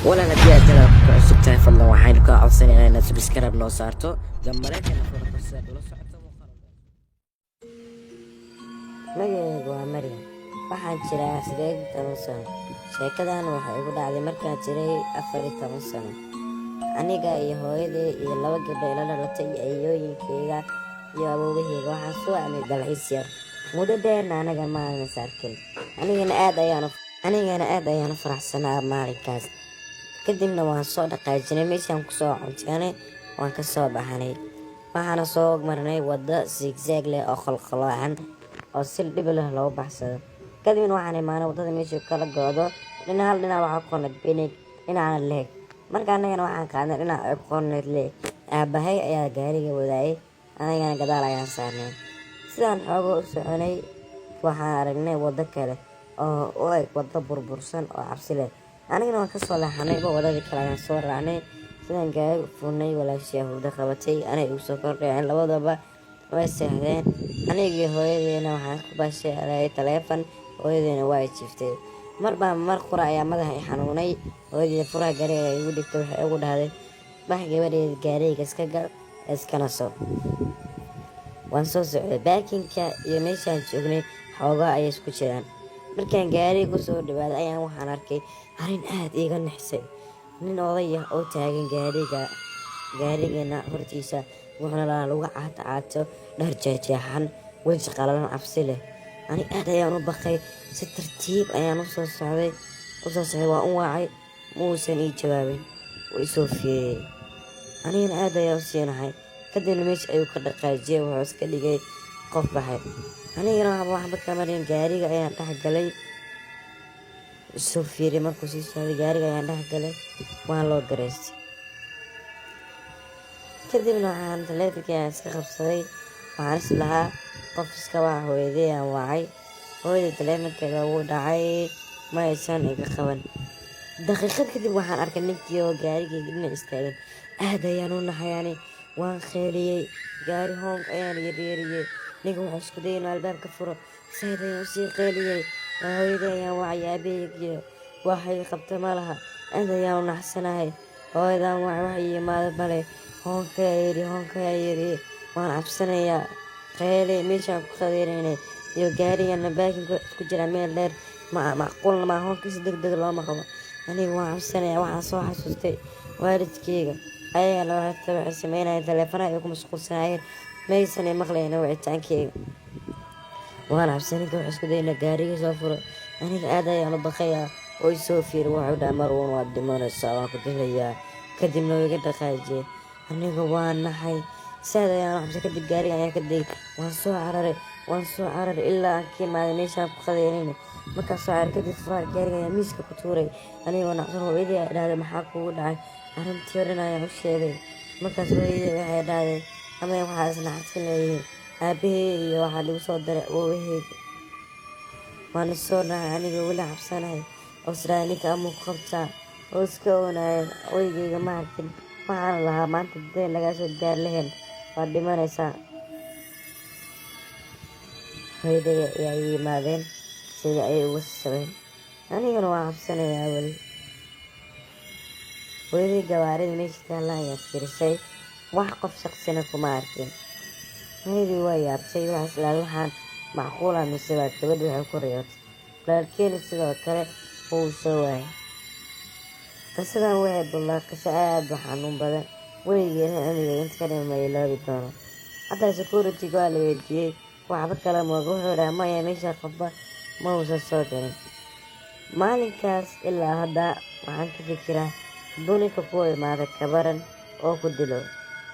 Walaal, haddii aad channelka ku cusub tahay, fadlan waxaynu kaa codsanaynaa inaad subscribe noo saarto, gambaleelkana furato si aad ula socoto muuqaalada. Magacaygu waa Maryam. Waxaan jiraa 18 sano. Sheekadan waxay igu dhacday markaan jiray 14 sano. Aniga iyo hooyaday iyo laba gabdho ila dhalatay iyo ayeeyooyinkayga iyo awoowahayga waxaan soo aadnay dalxiis yar. Muddo dheerna anaga ma aanan is arkin. Anigana aad ayaan u faraxsanaa maalinkaas. Kadibna waan soo dhaqaajinay, meeshaan kusoo cunteynay, waan ka soo baxnay. Waxaana soo marnay waddo zigzag leh oo qalqaloocan oo si dhib leh loogu baxsado. Kadibna waxaan imaanay waddada meesha kala go'do. Dhinac hal dhinac waxaa ku qornayd Picnic, dhinacna Lake. Marka annagana waxaan qaadnay dhinac ay ku qornayd Lake. Aabahay ayaa gaariga wadaayay, anigana gadaal ayaan saarnay. Sidaan xoogaa u soconay, waxaan aragnay waddo kale oo u eg waddo burbursan oo cabsi leh. Anigana waan kasoo leexanay, waddadii kale ayaan soo raacnay. Sidaan gaariga u furnay, walaashii hurdo qabatay, anay igu soo kordhaceen, labadaba way seexdeen. Anigii hooyadeena waxaan ku baasheelayay taleefan, hooyadeena waa ay jiiftay. Mar baa mar qura ayaa madaxa i xanuunay. Hooyadii furaha gaariga ay igu dhigtay, waxay igu dhahday, "Bax gabadheeda, gaariga iska gal, iskana soo." Waan soo socday. Parkingka iyo meeshaan joognay xoogaa ayay isku jiraan. Markaan gaariga kusoo dhawaaday ayaan waxaan arkay arrin aad iiga nixisay: nin oday ah oo taagan gaarigeena hortiisa, wuxuuna lahaa lagu caato caato, dhar jeexjeexan, weji qalalan, cabsi leh. Ani aad ayaan u baqay. Si tartiib ayaan usoo socday. Waan u wacay, ma uusan ii jawaabin. Wuu isoo fiiriyey, anigana aad ayaan u siinahay. Kadibna meesha ayuu ka dhaqaajiyey, wuxuu iska dhigay qof baxay. Anigana waxba kamarin, gaariga ayaan dhex galay. Isoo fiiriyey markuu sii socday, gaariga ayaan dhex galay, waan loo garaystay. Kadibna waxaan taleefankii ayaan iska qabsaday. Waxaan is lahaa qof iska waca. Hooyaday aan wacay. Hooyadii taleefankeeda wuu dhacay, ma aysan iga qaban. Daqiiqad kadib waxaan arkay ninkii oo gaarigayga dhinac istaagan. Aad ayaan u naxay ani, waan kheeliyey, gaari hoonk ayaan yeeryeeriyey. Ninka wuxuu isku dayay inuu albaabka furo. Said ayaan usii qeeliyey. Hooyadii ayaan wacay, aabaheygiyo waxay qabta ma laha. Aad ayaan u naxsanahay. Hooyadan wacay, wax ii yimaado male. Hoonka ayaa yiri, hoonka ayaa yiri, waan cabsanayaa. Qeele meeshaan ku qadeynay iyo gaarigana parkingka isku jira meel dheer, ma macquulna ma hoonka si deg deg looma qabo. Aniga waan cabsanayaa. Waxaan soo xasuustay waalidkeyga, ayagana waxay sameynayeen taleefanaha ay ku mashquulsanaayeen, maysan i maqlaynin wicitaankeyga. Waan cabsay. Ninka wuxuu isku dayay inuu gaariga soo furo. Aniga aad ayaan u baqayaa oo isoo fiiri. Wuxuu dhahay, "Marwan, waad dhimanaysaa, waan ku dilayaa." Kadibna wuu iga dhaqaajiyey. Aniga waan naxay, saad ayaan u cabsay. Kadib gaariga ayaan ka degay, waan soo cararay, waan soo cararay ilaa aan ka imaaday meeshaan ku qadeynayna. Markaan soo cararay kadib, furaha gaariga ayaa miiska ku tuuray anigoo nacsan. Hooyadii ayaa dhahday, "Maxaa kugu dhacay?" Arrintii oo dhan ayaan u sheegay. Markaas hooyadii waxay dhahday, ama waxaa isnaxadsan leeyihiin aabahey iyo waxaa lagu soo daray awoowaheyga. Waan soo dhacay anigoo weli cabsanahay oo isdhahay ninka amuu ku qabtaa, oo iska oonaya. Weygeyga ma arkin. Waxaana lahaa, maanta deen lagaa soo gaar lahayn, waad dhimanaysaa. Hooyaday ayaa ii yimaadeen, sida ay ugu sabeen. Anigana waan cabsanayaa weli. Hooyaday gawaarida meesha taalla ayaa fiirisay, wax qof shaqsina kuma arkin. Hooyadii waa yaabtay, waxay islahayd, waxaan macquul ah mise waa gabadhi waxay ku riyootay? Walaalkeena sidoo kale wuu soo waayay. Qisadan waxay bullaa qiso aad u xanuun badan, weligeena cimriga inta ka dhiman ma iloobi doono. Xataa security waa la weydiiyey, waxba kala mooga. Wuxuu dhahay, maya, meesha qofba ma uusan soo galin. Maalinkaas ilaa hadda waxaan ka fikiraa, hadduu ninka ku imaado kabaran oo ku dilo.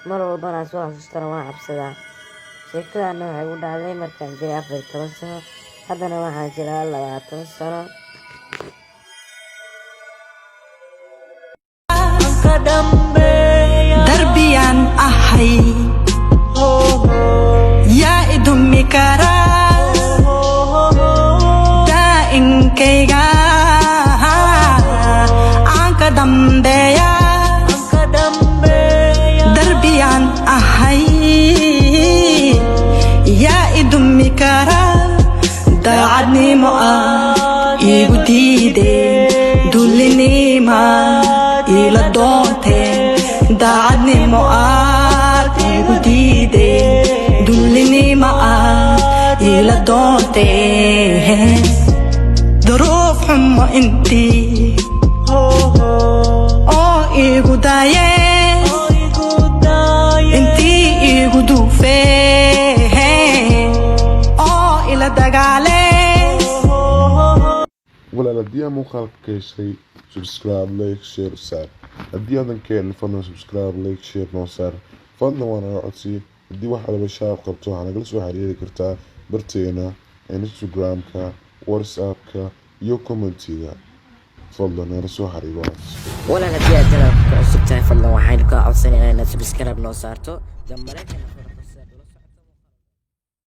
Mar walbana soo xasuustana waan cabsadaa. Sheekadana waxay u dhacday markaan jiray 14 sano, haddana waxaan jiraa 20 sano. Darbiyaan ahay, yaa idumi karaa? Daa'inkayga aan ka dambeeya. Darbiyaan ahay, yaa idumi karaa? Daacadnimo ah iigu diideen, dullinima. Doonteen duruuf xumo intii oo igu daayeen, intii igu duufeen oo ila dagaaleen. Walaal, haddii aad muuqaalka ka heshay, subscribe, like, share saar. Haddii aadan ka helin, fadlan subscribe, like, share noo saar, fadlan. Waa naga codsi. Haddii wax alaba aad qabto, waxaa nagala soo xiriiri kartaa barteena Instagram-ka, WhatsApp-ka iyo comment-iga. Fadlan nala soo xiriiro. Walaal, haddii aad channel-ka ku cusub tahay, fadlan waxaynu kaa codsanaynaa inaad subscribe noo saarto, gambaleelkana.